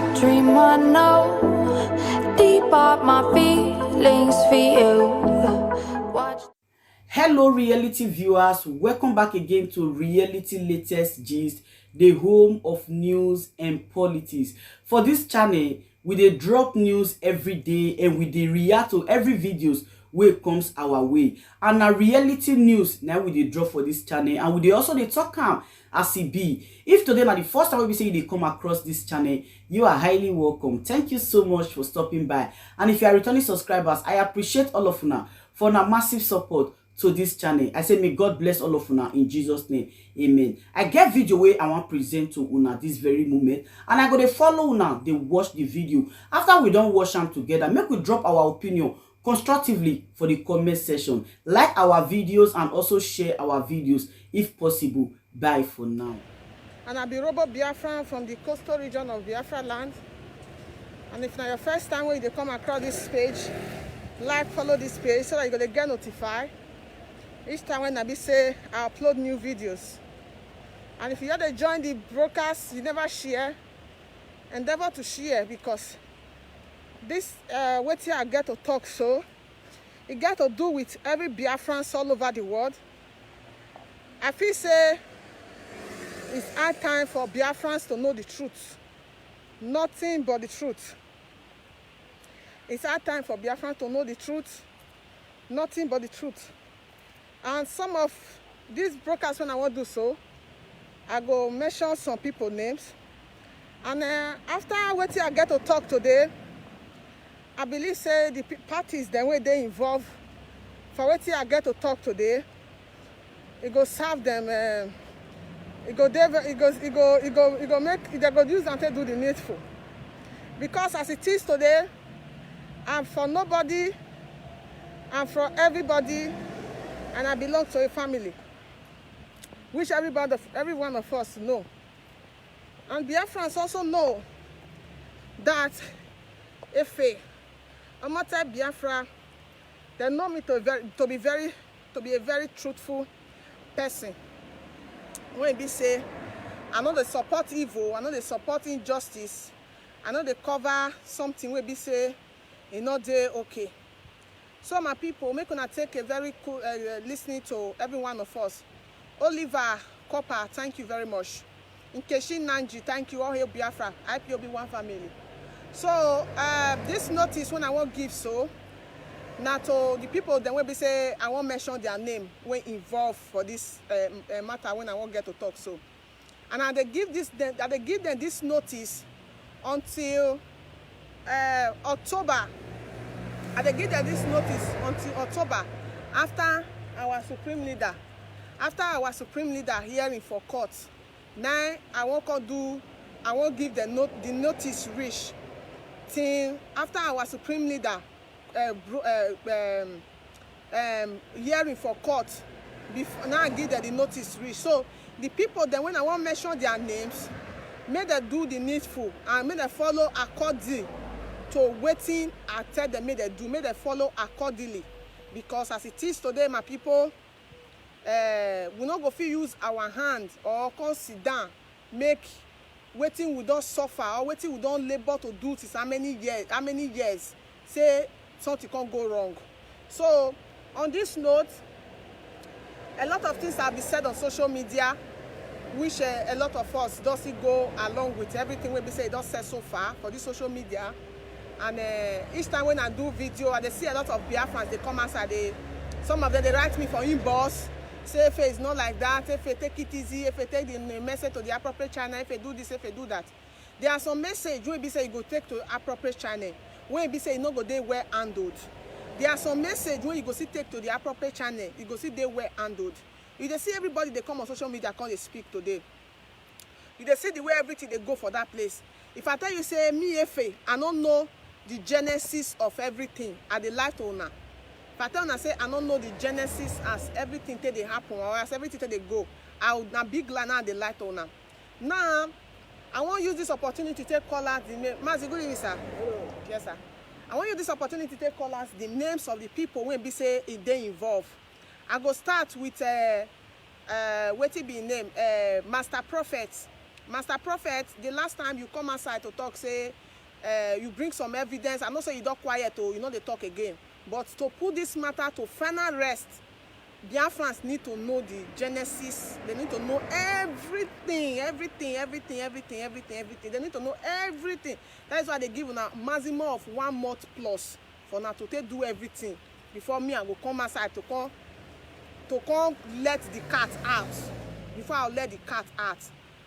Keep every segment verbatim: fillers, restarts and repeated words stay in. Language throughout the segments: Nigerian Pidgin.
Dream I know, deep are my feelings for you. Watch. Hello, reality viewers. Welcome back again to Reality Latest Gist, the home of news and politics. For this channel, we dey drop news every day and we dey react to every videos wey comes our way. And na reality news na we dey drop for this channel, and we dey also dey talk am as e be. If today na the first time wey be say you dey come across this channel, you are highly welcome. Thank you so much for stopping by. And if you are returning subscribers, I appreciate all of una for una massive support to this channel. I say may God bless all of una in Jesus' name. Amen. I get video wey I wan present to una this very moment, and I go dey follow una dey watch the video. After we don watch am together, make we drop our opinion constructively for the comment section. Like our videos and also share our videos if possible. Bye for now. And I be Robo Biafran from the coastal region of Biafra land. And if na your first time wey you dey come across this page, like, follow this page so that you go dey get notified each time when I be say I upload new videos. And if you just dey join the broadcast, you never share, endeavor to share, because this uh, wetin I get to talk so, e get to do with every Biafrans all over the world. I feel say it's high time for Biafrans to know the truth, nothing but the truth. It's high time for Biafrans to know the truth, nothing but the truth. And some of these broadcasts when I wan do so, I go mention some people names. And uh, after wetin I get to talk today, I believe say the pe- parties dem wey dey involved for wetin I get to talk today, e go serve them. Uh, e go dey ve- e go e go e go e go make dem go use am take do the needful, because as it is today, I'm for nobody, I'm for everybody, and I belong to a family which everybody, every one of us know. And Biafrans also know that Efe, Omote Biafra, they know me to very to be very to be a very truthful person. When be say I no dey support evil, I no dey support injustice, I no dey cover something wey be say e no dey okay. So my people, make una take a very cool uh, listening to every one of us. Oliver Copper, thank you very much. Nkechi Nanji, thank you. All hail Biafra, I P O B one family. So uh, this notice when I wan give so, na to the people dem wey be say I wan mention their name wey involve for this uh, uh, matter when I wan get to talk so. And I dey give this dem I dey give them this notice until uh, October. I dey give them this notice until October, after our supreme leader, after our supreme leader hearing for court. Now I wan come do I wan give them not the notice reach till after our supreme leader uh, bro, uh, um, um, hearing for court before now I give them the notice reach. So the people then when I wan mention their names, make dem do the needful and make dem follow according to wetin I tell them make dem do, make dem follow accordingly, because as it is today, my people, uh, we no go fit use our hand or come sit down make wetin we don suffer or wetin we don labour to do since how many years how many years say something come go wrong. So on this note, a lot of things have been said on social media, which uh, a lot of us don still go along with everything wey be say e don said so far for this social media. And uh, each time when I do video, I dey see a lot of Biafrans dey come outside. They, some of them dey write me for inbox, say Efe is not like that, Efe take it easy, Efe take the message to the appropriate channel, Efe do this, Efe do that. There are some message wey be say you go take to appropriate channel wey be say e no go dey well handled. There are some message wey you go still take to the appropriate channel, e go still dey well handled. You dey see everybody dey come on social media come dey speak today. You dey see the way everything dey go for that place. If I tell you say me Efe, I no know the genesis of everything, I dey lie to una. If I tell una say I no know the genesis as everything take dey happen or as everything take dey go, I would na big lie now I dey lie to una. Now I wan use this opportunity take call out the name. Mazi, good evening, sir. Yes, sir. I wan use this opportunity take call out the names of the people wey be say e dey involved. I go start with uh, uh, wetin be im name, uh, Master Prophet. Master Prophet, the last time you come outside to talk, say, uh, you bring some evidence. I know say you don quiet o, you no dey talk again. But to put this matter to final rest, Biafrans need to know the genesis. They need to know everything, everything, everything, everything, everything, everything. They need to know everything. That is why they give una maximum of one month plus for una to take do everything before me I go come outside to come to come let the cat out. Before I let the cat out,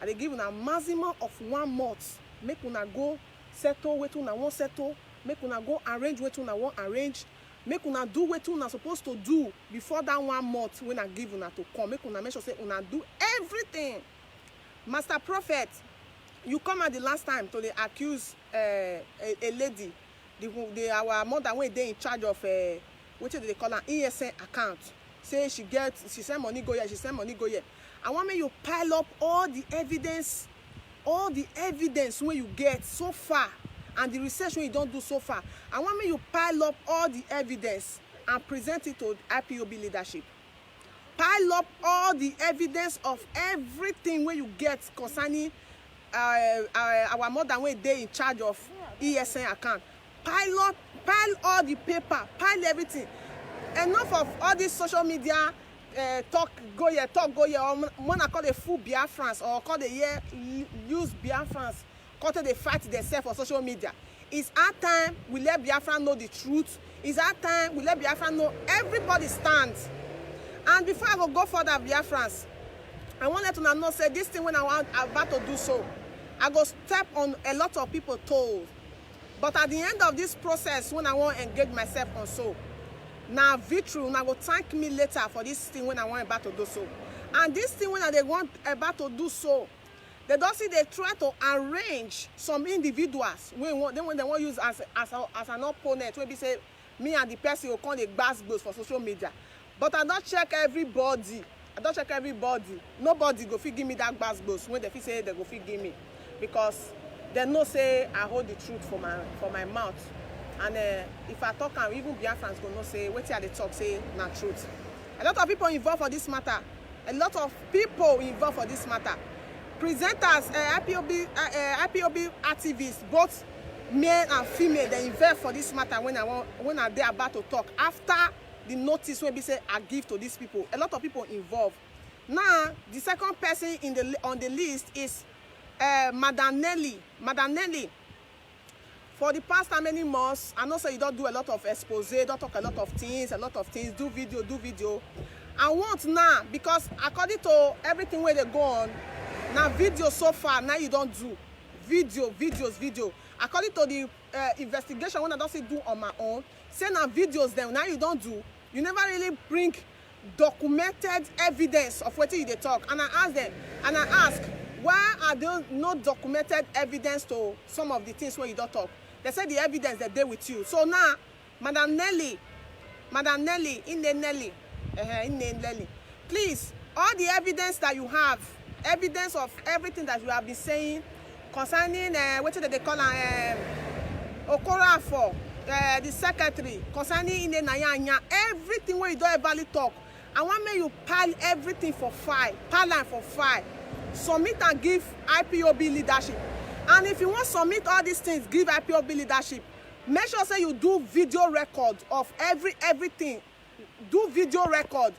I dey give una maximum of one month. Make una go settle wetin una wan settle. Make una go arrange wetin una wan arrange. Make una do wetin una suppose to do before that one month wey I give una to come. Make una make sure say una do everything. Master Prophet, you come out the last time to dey accuse uh, a, a lady, the, the our mother wey dey in charge of uh, wetin dem dey call am E S N account. Say she get, she send money go here, she send money go here. I wan make you pile up all the evidence, all the evidence wey you get so far and the research wey you don do so far. I wan make you pile up all the evidence and present it to I P O B leadership. Pile up all the evidence of everything wey you get concerning uh, uh, our mother wey dey in charge of E S N account. Pile up, pile all the paper, pile everything. Enough of all this social media uh, talk go here, talk go here, or when I call dey fool Biafrans or call dey hear use Biafrans come take dey fight themselves for social media. It's our time we let Biafra know the truth. It's our time we let Biafra know everybody stands. And before I go go further, Biafrans, I wan let una know say this thing wey I wan about to do so, I go step on a lot of people toes. But at the end of this process, when I wan engage myself on so, na victory, una go thank me later for this thing wey I wan about to do so. And this thing wey I dey want about to do so, they don see they try to arrange some individuals wey wan, they, when they wan use as as a, as an opponent wey be say me and the person go come dey gbas gbos for social media. But I don check everybody. I don check everybody. Nobody go fit give me that gbas gbos wey they fit say they go fit give me, because they know say I hold the truth for my for my mouth. And uh, if I talk am, even Biafrans go know say wetin I dey talk say na truth. A lot of people involved for this matter. A lot of people involved for this matter. Presenters, uh, I P O B, uh, uh, I P O B activists, both male and female, they involved for this matter when I want when I dey about to talk after the notice wey be say I give to these people. A lot of people involved. Now, the second person in the li- on the list is uh, Madam Nelly. Madam Nelly, for the past how many months, I know say you don do a lot of expose, don talk a lot of things, a lot of things, do video, do video. I want now, because according to everything wey dey go on, na video so far na you don do. Video, videos, video. According to the uh, investigation wey I don see do on my own, say na videos dem na you don do. You never really bring documented evidence of wetin you dey talk. And I ask them, and I ask, why are there no documented evidence to some of the things wey you don talk? They say the evidence dey dey with you. So now, Madam Nelly, Madam Nelly, Ine Nelly, uh, Ine Nelly, please, all the evidence that you have, evidence of everything that you have been saying concerning uh, wetin dem dey call am, um, Okorafor, uh, the secretary, concerning Ine Nayanya, everything wey you don everly talk, I wan make you pile everything for file, pile am for file, submit am give I P O B leadership. And if you wan submit all these things give I P O B leadership, make sure say you do video record of every everything. Do video record.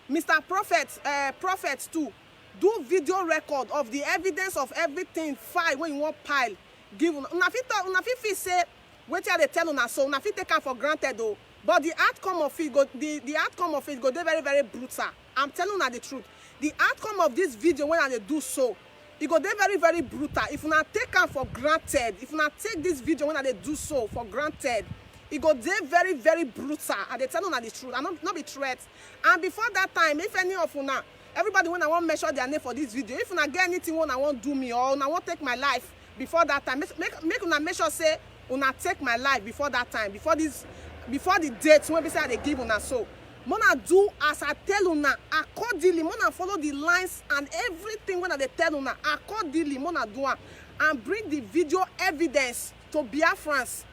Mister Prophet, uh, Prophet too, do video record of the evidence of everything file wey you wan pile give una. Una fit talk, una fit feel say wetin I dey tell una so, una fit take am for granted o. But the outcome of it go, the the outcome of it go dey very very brutal. I'm telling una the truth. The outcome of this video wey I dey do so, e go dey very very brutal. If una take am for granted, if una take this video wey I dey do so for granted, e go dey very very brutal. I dey tell una the truth. I no no be threat. And before that time, if any of una, everybody wey I wan mention their name for this video, if una get anything wey una wan do me or una wan take my life before that time, make make make una make sure say una take my life before that time, before this, before the date wey be say I dey give una so. Make una do as I tell una accordingly. Make una follow the lines and everything wey I dey tell una accordingly. Make una do am and bring the video evidence to Biafrans.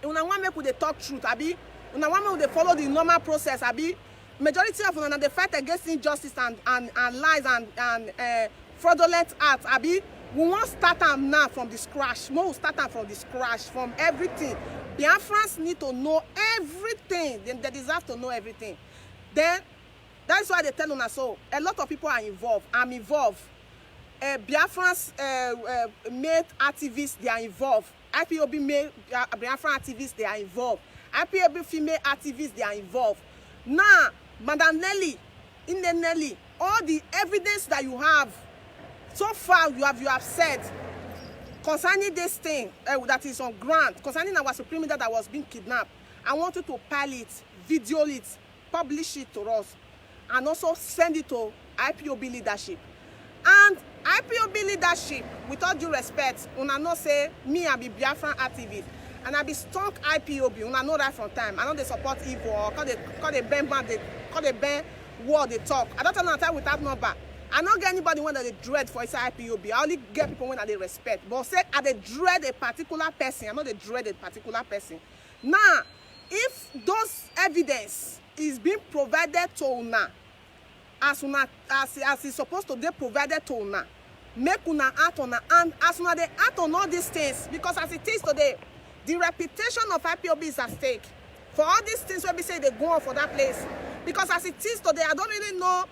Una wan make we dey talk truth, abi? Una wan make we dey follow the normal process, abi? Majority of una na dey fight against injustice and and and lies and and uh, fraudulent acts, abi? We wan start am now from the scratch. Make we start am from the scratch, from everything. Biafrans need to know everything. Dem, dem deserve to know everything. Then, that is why I dey tell una so. A lot of people are involved. I'm involved. Uh, Biafrans, uh, uh, male activists, they are involved. I P O B male, uh, Biafran activists, they are involved. I P O B female activists, they are involved. Now, Madam Nelly, Nne Nelly, all the evidence that you have, so far you have, you have said concerning this thing, uh, that is on ground, concerning our supreme leader that was being kidnapped. I want you to pile it, video it, publish it to us, and also send it to I P O B leadership. And I P O B leadership, with all due respect, una know say me, I be Biafran activist, and I be strong I P O B. Una know right from time. I no dey support evil or call dey, call dey bend mouth, dey, call dey bend word, dey talk. I don tell una time without number. I no get anybody wey I dey dread for inside I P O B. I only get people wey I dey respect. But say I dey dread a particular person, I no dey dread a particular person. Now, if those evidence is being provided to una, as una, as, as e suppose to dey provided to una, make una act on am. And as una dey act on all these things, because as it is today, the reputation of I P O B is at stake for all these things wey be say dey go on for that place. Because as it is today, I don't really know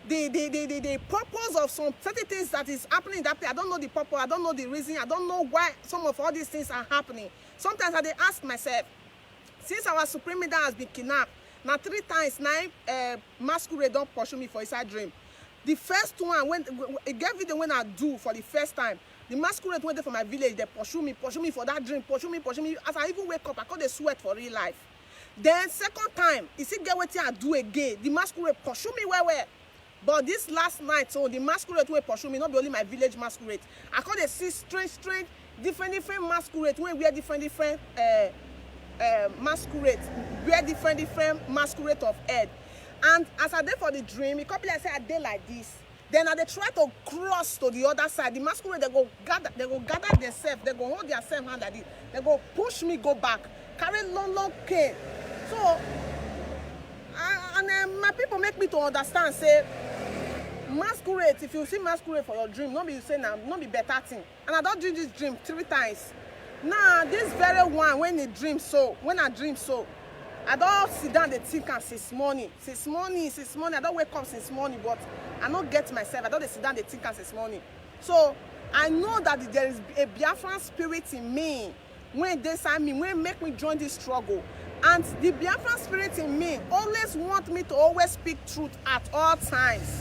the, the, the, the, the purpose of some certain things that is happening in that place. I don't know the purpose. I don't know the reason. I don't know why some of all these things are happening. Sometimes I dey ask myself, since our supreme leader has been kidnapped, na three times na, uh, masquerade don pursue me for inside dream. The first one, when e get video wey I do for the first time, the masquerade wey dey for my village, dem pursue me, pursue me for that dream, pursue me, pursue me. As I even wake up, I come dey sweat for real life. Then second time, e still get wetin I do again. The masquerade pursue me well well. But this last night, so the masquerade wey pursue me, no be only my village masquerade. I come dey see strange, strange, different, different masquerade wey wear different, different, uh, uh, masquerade, wear different, different masquerade of head. And as I dey for the dream, e come be like say I dey like this. Then I dey try to cross to the other side. The masquerade, dem go gather, dem go gather themselves, dem go hold themselves hand like this. Dem go push me go back, carry long, long cane. So, I, and, um, my people make me to understand say masquerade, if you see masquerade for your dream, no be say na, no be better thing. And I don do this dream three times. Now, this very one, when I dream so, when I dream so, I don sit down dey think am since morning, since morning, since morning. I don wake up since morning, but I no get myself. I don dey sit down dey think am since morning. So I know that there is a Biafran spirit in me wey dey inside me, wey make me join this struggle. And the Biafran spirit in me always want me to always speak truth at all times.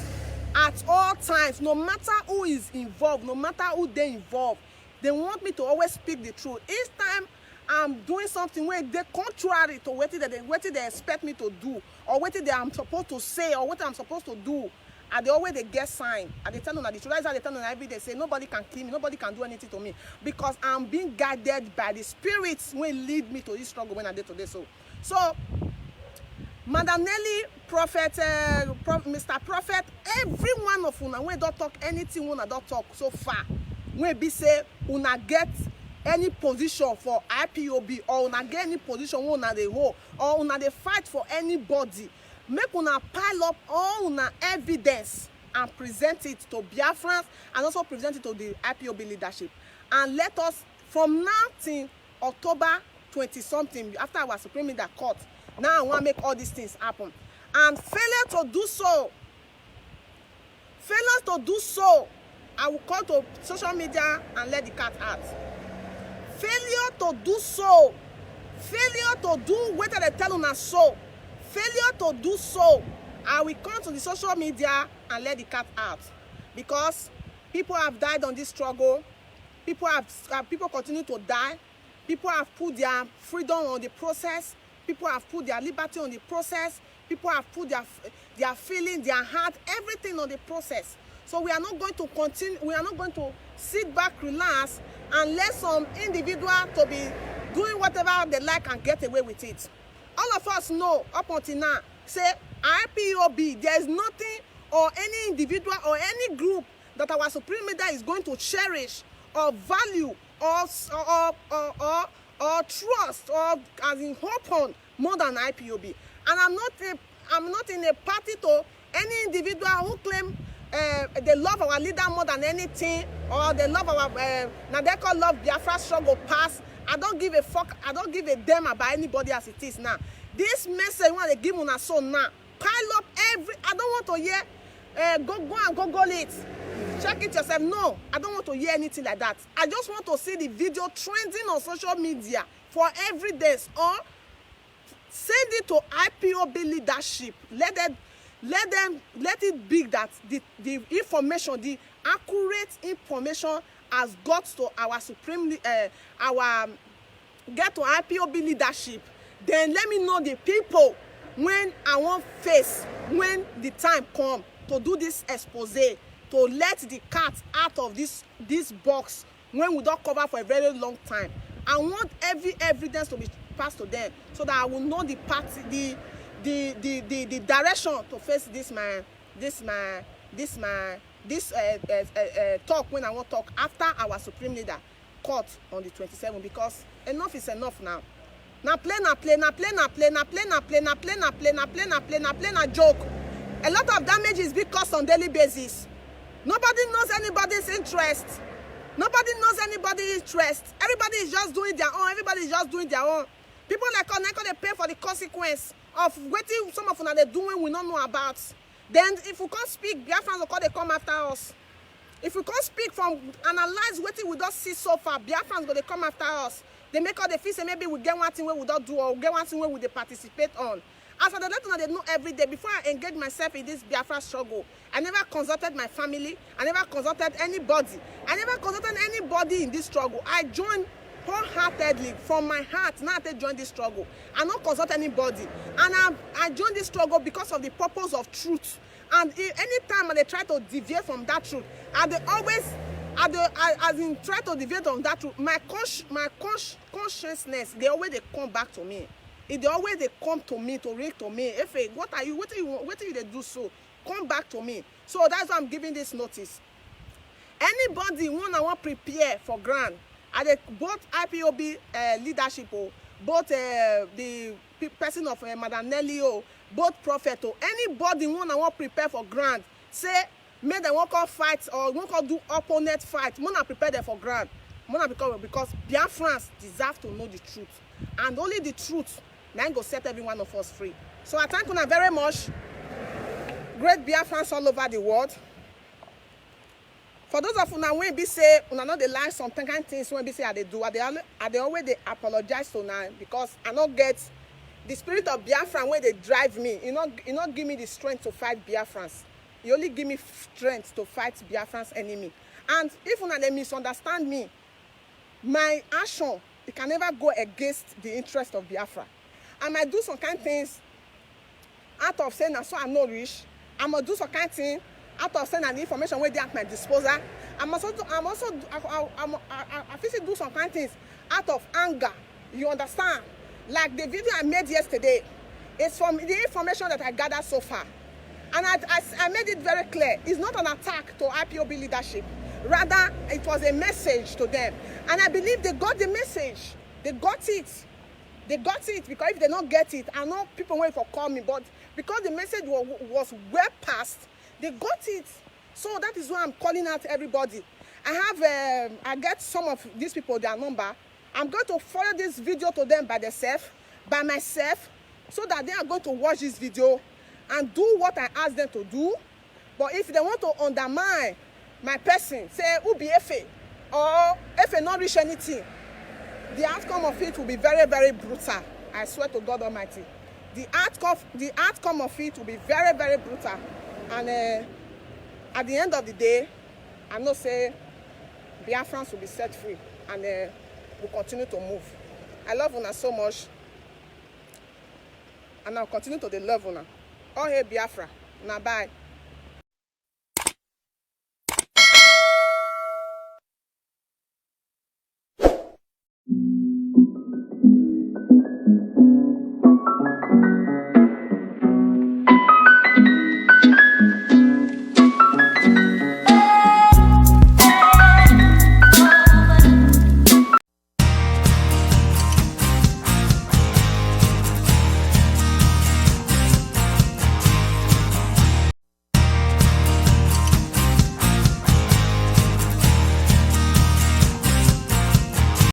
At all times, no matter who is involved, no matter who dey involved, they want me to always speak the truth. Each time I'm doing something wey dey contrary to wetin dem dey, wetin dem expect me to do, or wetin dem I'm supposed to say, or wetin I'm supposed to do, I dey always dey get sign. I dey tell una the truth. That's why I dey tell una every day say nobody can kill me, nobody can do anything to me, because I'm being guided by the spirits wey lead me to this struggle wey I dey today. So, so, Madam Nelly, Prophet, uh, Pro-, Mister Prophet, every one of una wey don talk anything wey una don talk so far, wey be say una get any position for I P O B, or una get any position wey una dey hold, or una dey fight for anybody, make una pile up all una evidence and present it to Biafrans, and also present it to the I P O B leadership. And let us, from now till October twenty something, after our supreme leader cut, now I wan make all these things happen. And failure to do so, failure to do so, I will come to social media and let the cat out. Failure to do so, failure to do wetin I dey tell una so, failure to do so, I will come to the social media and let the cat out, because people have died on this struggle. People have, uh, people continue to die. People have put their freedom on the process. People have put their liberty on the process. People have put their f-, their feeling, their heart, everything on the process. So we are not going to continue, we are not going to sit back, relax, and let some individual to be doing whatever they like and get away with it. All of us know up until now, say I P O B, there is nothing or any individual or any group that our supreme leader is going to cherish or value or s-, or, or, or, or, or trust or as in hope on more than I P O B. And I'm not a, I'm not in a party to any individual who claim uh, they love our leader more than anything, or they love our uh, now they call love Biafra struggle pass. I don't give a fuck. I don't give a damn about anybody as it is now. This message when they give una so now pile up every. I don't want to hear uh, go go and google it, check it yourself. No, I don't want to hear anything like that. I just want to see the video trending on social media for evidence, or send it to I P O B leadership. Let them, let them, let it be that the, the information, the accurate information has got to our supreme, uh, our um, get to I P O B leadership. Then let me know the people when I want face when the time come to do this expose, to let the cat out of this this box when we don't cover for a very long time. I want every evidence to be passed to them so that I will know the party, the the the the, the direction to face this my this my this my this uh, uh, uh, uh, talk when I want talk after our supreme leader court on the twenty-seven, because enough is enough now. Na play, na play, na play, na play, na play, na play, na play, na play, na play, na play, na play, na joke. A lot of damage is being caused on daily basis. Nobody knows anybody's interest. Nobody knows anybody's interest. Everybody is just doing their own. Everybody is just doing their own. People like us, they pay for the consequence of wetin some of una dey do when we no know about. Then if we come speak, Biafrans go come dey come after us. If we come speak from analyze wetin we don see so far, Biafrans go dey come after us. They make us dey feel say maybe we get one thing wey we don do, or we get one thing wey we dey participate on. As I dey let una dey know every day, before I engage myself in this Biafra struggle, I never consulted my family. I never consulted anybody. I never consulted anybody in this struggle. I joined wholeheartedly from my heart. Now I take join this struggle. I no consult anybody, and I I join this struggle because of the purpose of truth. And i- anytime I dey try to deviate from that truth, I dey always I dey I, as in try to deviate from that truth. My consci my consci consciousness dey always dey come back to me. E dey always dey come to me to ring to me. Efe, what are you? Wetin you want? Wetin you dey do so? Come back to me. So that's why I'm giving this notice. Anybody when I want prepare for ground, I dey both I P O B uh, leadership, oh, both uh, the pe- person of uh, Madam Nelly, oh, both prophet, oh, anybody when I want prepare for ground, say make dem wan come fight or wan come do opponent fight, make una prepare dem for ground. Make una because because Biafrans deserve to know the truth, and only the truth na im go set every one of us free. So I thank una very much, great Biafrans all over the world. For those of una wey be say una no dey like some kind things wey be say I dey do, I dey alwa- I dey always dey apologize to una because I no get the spirit of Biafra wey dey drive me. E no e no give me the strength to fight Biafrans. E only give me f- strength to fight Biafrans enemy. And if una dey misunderstand me, my action, it can never go against the interest of Biafra. I might do some kind things out of say na so I no reach. I must do some kind thing out of say na the information wey dey at my disposal. I must also, I must also, do- I, I, I, I, I fit still do some kind things out of anger. You understand? Like the video I made yesterday, it's from the information that I gathered so far. And I, I, I made it very clear. It's not an attack to I P O B leadership. Rather, it was a message to them. And I believe they got the message. They got it. They got it because if they don't get it, I know people wait for call me. But because the message was, was well passed, they got it. So that is why I'm calling out everybody. I have, um, I get some of these people their number. I'm going to forward this video to them by themselves, by myself, so that they are going to watch this video and do what I ask them to do. But if they want to undermine my person, say who be Efe, or Efe not reach anything, the outcome of it will be very, very brutal. I swear to God Almighty. The outcome, the outcome of it will be very, very brutal. And uh, at the end of the day, I know say Biafrans will be set free, and uh, will continue to move. I love una so much, and I'll continue to dey love una. All hail Biafra. Una bye.